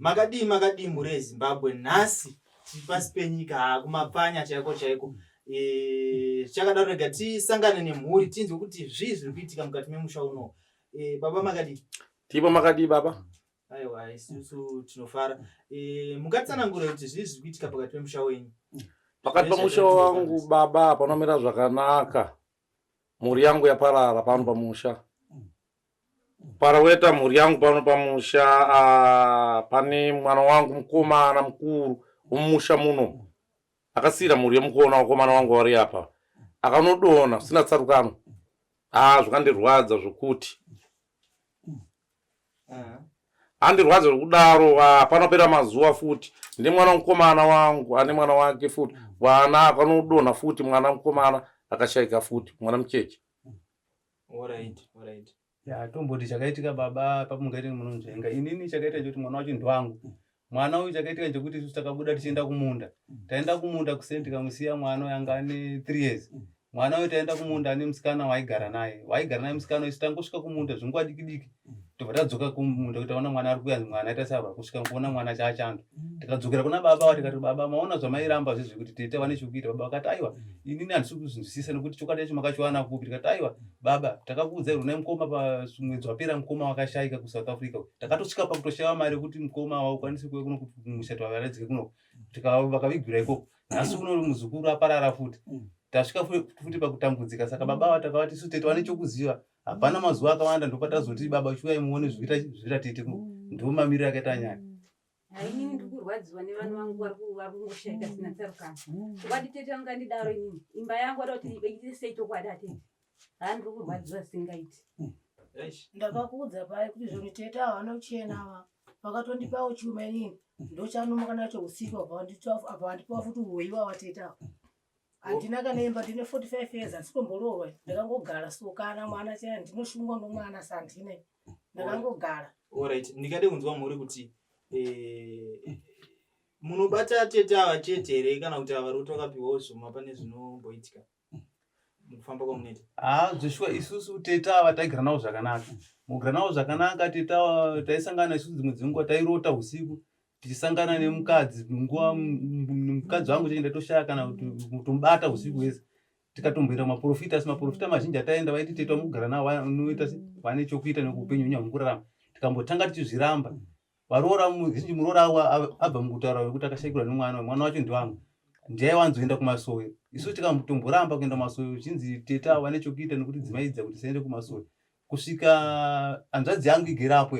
Makadii makadii mhuri yeZimbabwe nhasi tiri pasi penyika haa kumapfanya chaiko chaiko. Eh, chakadaro rega tisangane nemhuri tinzwe kuti zvii zviri kuitika mukati memusha uno. Eh, baba makadii? Tipo makadii baba? Aiwa isusu tinofara. Eh, mungatsanangura kuti zvii zviri kuitika pakati pemusha wenyu? Pakati pamusha wangu baba panomira zvakanaka. Mhuri yangu yaparara pano pamusha. Paraweta mhuri yangu pano pamusha ah, pane mwana wangu mukomana mukuru womumusha muno akasiira mhuri yemukuona wakomana wangu vari apa akanodona zvisina tsarukano ah zvakandirwadza zvokuti andirwadza zvekudaro ah, panopera mazuva futi ndemwana mukomana wangu ane mwana wake futi vana akanodonha futi mwana mukomana akashaika futi mwana mucheche Alright, alright. Ya tomboti chakaitika baba pamungaite munonzvenga. Inini chakaita chekuti mwana wacho ndiwangu. Mwana uyu chakaitika chekuti isusu takabuda tichienda kumunda. Taenda kumunda kuseni tikamusiya mwana uyu anga ane 3 years. Mwana uyu taenda kumunda ane musikana waigara naye. Waigara naye musikana uyu tangosvika kumunda zvinguva diki diki. Tobva tadzoka kumunda kuti taona mwana ari kuuya mwana aita searwa kusvika kuona mwana chaachando. Tikadzokera kuna baba wa tikati baba maona zvamairamba zvezvi kuti tete vane chekuita. Baba vakati aiwa inini handisi kuzvinzwisisa nekuti chokwadi chacho makachiwana kupi. Tikati aiwa baba takakuudzai runai mukoma pamwedzi wapera mukoma wakashaika kusouth africa takatosvika pakutoshaiwa mari yekuti mukoma waukwanisi kuuya kuno kumusha tivavaradzike kuno vakavigwira ikoko nhasi kuno muzukuru aparara futi tasvika futi pakutambudzika saka baba ava takavati isu tete vane chokuziva hapana mazuva akawanda ndopatazoti baba chiuyai muone zvikuita tete kuno ndomamiriro akaita nyaya Inini ndiri kurwadziwa nevana vangu vari kungoshaika zvisina tsarukano. Chokwadi tete vangandidaro inini. Imba yangu vada kuti iite sei chokwadi atete. Haa ndiri kurwadziwa zvisingaiti. Ndakakuudza paye kuti zvoni tete ava vanochena ava vakatondipawo chuma inini ndochanumuka nacho usiku abva vandipawo futi uroyi wava tete ava handina kana imba ndine 45 years handisi kumboroorwa ndakangogara so kana mwana chaya ndinoshungwa nomwana sandine ndakangogara Alright, ndingade kunzwa mhuri kuti eh, munobata tete ava chete here kana kuti ava vari kuti vakapiwawo zvuma pane zvinomboitika mukufamba kwamunoita? Haa zveshuwa isusu tete ava taigara navo zvakanaka. Mugara navo zvakanaka tete ava taisangana isusu dzimwe dzenguva tairota usiku tichisangana nemukadzi nguva mukadzi wangu chaiye ndaitoshaya kana kuti kutomubata usiku hwese tikatomboenda kumaprofita asi maprofita mazhinji ataenda vaiti tete vamugara navo vanoita se vane chokuita nekuupenyu hunya hwekurarama tikambotanga tichizviramba varoora muzhinji muroora avo abva mukutaura wekuti akashaikirwa nemwana mwana wacho ndiwangu ndiaiwanzoenda kumasowe isu tikambotomboramba kuenda kumasowe zvichinzi tete avo vane chokuita nekuti dzimaidza kuti tisaende kumasowe kusvika hanzvadzi yangu igere apo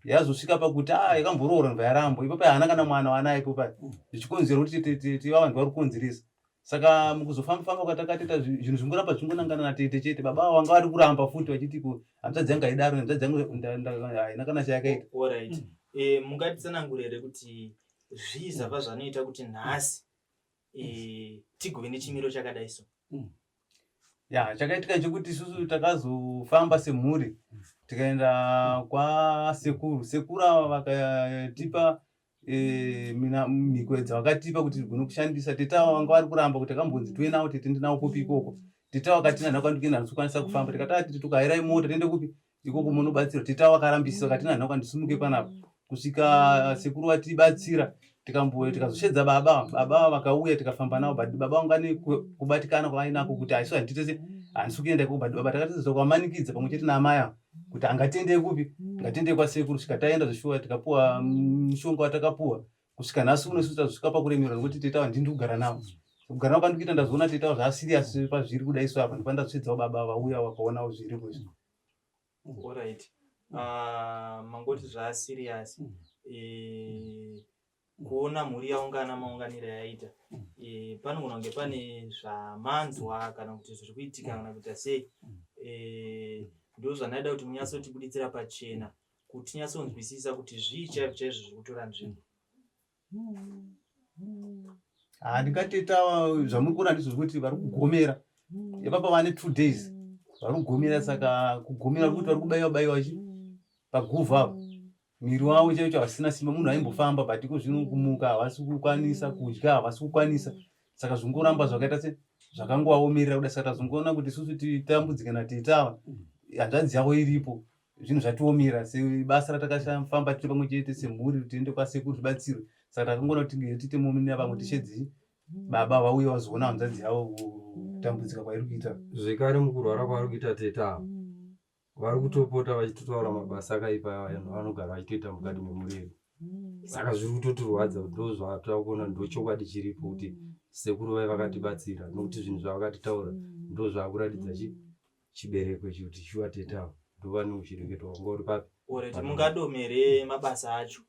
yazosvika pakuti a ah, yakamboroora ndobva yarambwa ipapo haana kana mwana waanaye ipopa zvichikonzera kuti tiva vanhu vari kukonzeresa saka mukuzofamba famba kwatakateta zvinhu zvingoramba zvingonangana natete chete baba avo vanga vari kuramba futi vachiti ko hanzvadzi yangu haidaro hanzvadzi yangu haina kana chayakaita Alright. Eh, mungatitsanangura here kuti zvii zvabva zvanoita kuti nhasi eh, tigove nechimiro chakadai so Ya, chakaitika chekuti isusu takazofamba semhuri tikaenda kwasekuru. Sekuru ava vakatipa e, mina mhiko dzavakatipa kuti tigone kushandisa. Tete ava vanga vari kuramba kuti takambonzi tiuye navo tete ndinawo kupi ikoko. Tete vakati nhanha kwandikuenda handisi kukwanisa kufamba. Tikati ah, tete tukahairai mota tiende kupi ikoko munobatsirwa. Tete ava vakarambisisa vakati nhanha kwandisimuke panapa kusvika sekuru vatibatsira tikambo tikazoshedza baba baba vakauya tikafamba navo but baba vanga ne kubatikana kwavainako kuti aisu handitese handisi kuenda ikoko but baba takatizwa kwamanikidza pamwe chete naamai ava kuti angatende kupi ngatende kwasekuru svika taenda zveshuwa tikapuwa mushonga watakapuwa kusvika nhasi uno isusu tazosvika pakuremerwa nekuti tete ava ndini kugara navo kugara navo kwandikuita ndazoona tete ava zvaasirias pazviri kuda isu apa ndopandazosvedzawo baba vauya vakaonawo zviripo izvi Alright. Uh, mangoti zvaasirias mm. eh, kuona mhuri yaungana maunganiro yaita e, panogona kunge pane zvamanzwa kana kuti zviri kuitika kana kuita sei e, ndo zvandaida kuti munyatsotibuditsira pachena kuti tinyatsonzwisisa kuti zvii chaizvo chaizvo zviri kutora nzvimbo handingateta zvamuri kuona ndizvo zvekuti vari kugomera ipapa vane two days vari kugomera saka kugomera kuti vari kubaiwa baiwa chi paguvhu apo miri wavo chaicho havasina simba munhu aimbofamba but iko zvino kumuka havasi kukwanisa kudya havasi kukwanisa saka zvingoramba zvakaita se zvakangovaomerera kuda saka tazongoona kuti isusu titambudzike natete ava hanzvadzi yavo iripo Zvinhu zvatiomera sebasa ratakafamba tiri pamwe chete semhuri kuti tiende kwasekuru tibatsirwe. Saka takangoona kuti tinge tiite mumwe vamwe tishedzi baba vauye vazoona hanzvadzi yavo kutambudzika kwairi kuita. Zvekare mukurwara kwavari kuita tete ava vari kutopota vachitotaura mabasa akaipa vanogara vachitoita mukati memhuri yedu. Saka zviri kutotirwadza kuti ndozvatakuona ndochokwadi chiripo kuti sekuru vai vakatibatsira nokuti zvinhu zvavakatitaura ndozvakuratidza chi chibereko ichi kuti shuwa tete ava ndovane ushireketo wanga uri papi. Alright, mungadomere mabasa acho.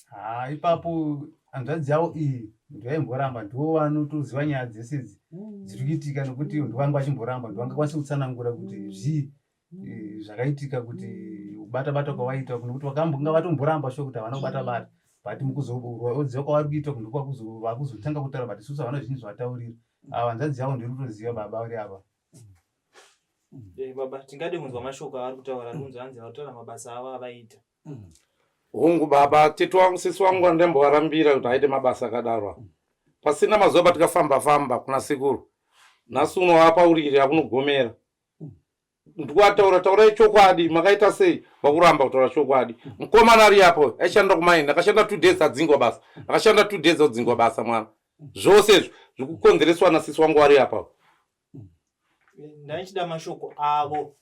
Haa ipapo hanzvadzi yavo iyi ndoyaimboramba ndivo vanotoziva nyaya dzese idzi dziri kuitika nekuti ndovanga vachimboramba ndovangakwanisa kutsanangura kuti zvii eh, zvakaitika kuti kubata bata kwavaita nekuti vakambonga vatomboramba sure kuti havana kubata bata but mukuzorwadziwa kwavari kuita ndokwakuzotanga kutaura but isusu havana zvinhu zvavataurira ava hanzvadzi yavo ndiri kutoziva baba vari ava. Eh, baba tingade kunzwa mashoko avari kutaura ari kunzwa hanzi vari kutaura mabasa avo avaita. Hongu baba, tete wangu sisi wangu andembovarambira kuti aite mabasa akadaro. Pasina mazuva patikafamba famba kuna sekuru. Nhasi uno apauriri akunogomera. Ndikuataura taurai chokwadi makaita sei vakuramba kutaura chokwadi. Mukomana ari apo aishanda kumaini akashanda 2 days adzingwa basa. Akashanda 2 days adzingwa basa mwana. Zvose izvo zvikukonzereswa nasisi wangu ari apa. Ndaichida mashoko avo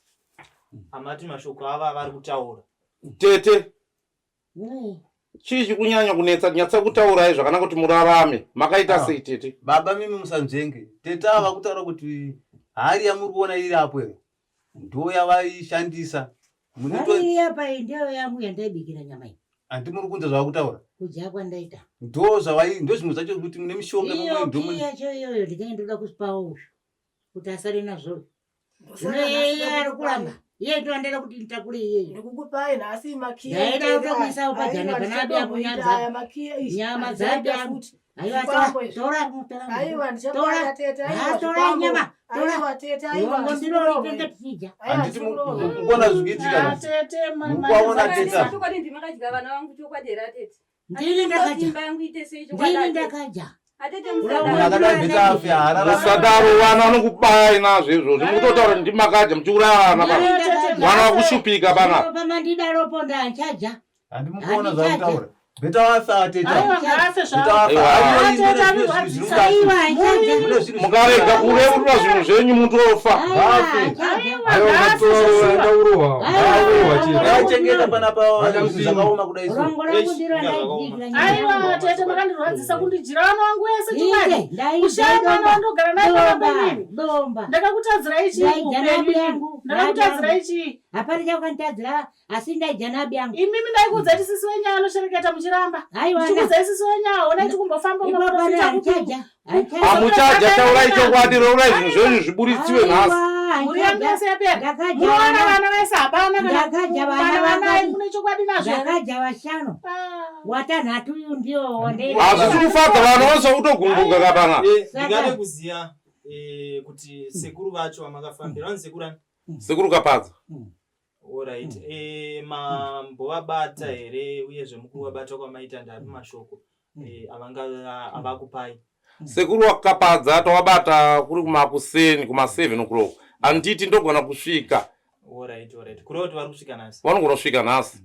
amati mashoko avo avari kutaura. Tete chii chikunyanya kunetsa nyatsa kutaurai zvakanaka kuti murarame makaita ah. sei tete baba mimi musanzvenge tete ava kutaura kuti hari yamuri kuona iri apo here ndo yavaishandisa hari apa iyi ndiyo yangu yandaibikira nyama iyi handi muri kunza zvavakutaura kudya kwandaita ndo zvavai ndo zvimwe zvacho kuti mune mishonga iyo yacho iyoyo ndinenge ndoda kusipawo uyu kuti asare nazvo Zvino iye ari kuramba iye ndo andada kuti nditakure iyeyo ndikukupai nhasi makiya ndaida kutokuisawo pajana pana abi apo nyama dzabi apo aiwa tora tora aiwa ndichatora tete aiwa tora nyama tora aiwa tete aiwa rongo ndiro ritenge tichidya handiti mukuona zvikuitika tete mukuaona tete chokwadi ndimakadya vana vangu chokwadi here atete Ndini ndakadya. Ndini ndakadya. Musadaro vana vanokubayai nazvo izvozvo mukutotaura kuti ndimakadya muchiuraya vana pana vana vakushupika pana Pamandidaropo ndanchadya. Handimukuona zvakutaura. Beta wafa ateta. Aiwa ngaafe zvavo. Ateta anorwadzisa. Mukarega kureurura zvinhu zvenyu mutofa. Aiwa ngaafe zvavo. Chengeta panapa zvakaoma kudai so. Aiwa tete makandirwadzisa kundijira vana vangu wese chokwadi. Kushaya mwana wandogara naye panapa inini. Ndakakutadzirai chii muupenyu? Ndakakutadzirai chii? Hapana chakanditadzira asi ndaidya nabi yangu. Imimi ndaikuudza kuti sisi wenyu anoshereketa muchiramba. Aiwa. Ndichikuudzai sisi wenyu aona tikumbofamba mumaprofita kupi. Amuchaja taurai chokwadi reurai zvinhu zvenyu zviburitsiwe nhasi. Mhuri yangu yese yapera. Munoona vana vese hapana kana Ndakadya vana vana mune chokwadi nazvo. Ndakadya vashanu. Ah. Watanhatu uyu ndio wandei. Hazvisi kufadza vanhu vose kutogumbuka kapana. Eh, ndingade kuziya eh, kuti sekuru vacho vamakafambira vanzi sekuru ani? Sekuru Kapadza. Alright. Eh, mambovabata here uyezve mukuvabata kwamaita ndapi mashoko eh, avanga avakupai? Sekuru wakapadza tawabata kuri kumakuseni kuma 7 o'clock. Handiti ndogona kusvika. Alright, alright. Kureva kuti vari kusvika nhasi. Vanogona kusvika nhasi.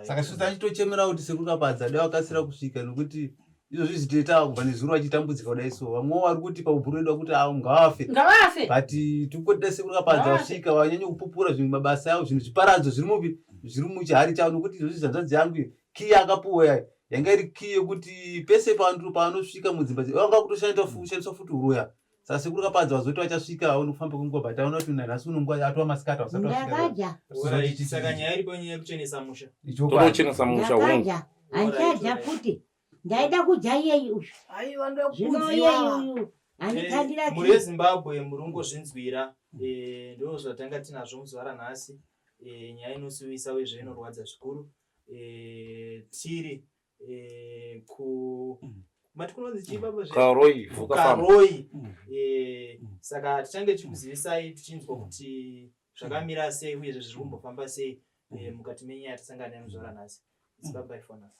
Saka isu tachitochemera kuti sekuru Kapadza dai vakasira kusvika nokuti izvozvi izvi tete ava kubva nezuro vachitambudzika kudai so vamwewo vari kuti paubhuru wedu vakuti avo ngavafe ngavafe but tikoti dai sekuru Kapadza vasvika vanyanye kupupura zvinhu mabasa avo zvinhu zviparadzo zviri mupi zviri muchihari chavo nokuti izvozvi zvanzvadzi yangu iyo kiyi yakapuwa yayo yanga iri kiyi yekuti pese paanosvika mudzimba vanga kutoshandiswa futi uroya Saka sekuru Kapadza vazoti vachasvika havo nekufamba kwenguva but aona kuti nanhasi uno nguva atova masikati havasati vasvika. Ndakadya. Alright, saka nyaya iripo nyaya yekuchenesa musha. Totochenesa musha hongu. Ndakadya. Handichadya futi. Ndaida kudya iyeyi uyu. Aiwa Zvino iyeyi ndokudziwa. uyu andikandira Mhuri yeZimbabwe muri kungozvinzwira eh, ndo zvatanga tinazvo muzuva ranhasi eh, nyaya inosuwisa uyezve inorwadza zvikuru eh, tiri eh, ku mati kunonzi chii baba zve Karoi vuka farm. Karoi eh, saka tichange tichikuzivisai tichinzwa kuti zvakamira sei uyezve zviri kumbofamba sei eh, mukati menyaya yatasangana nayo muzuva ranhasi. It's bye bye for now.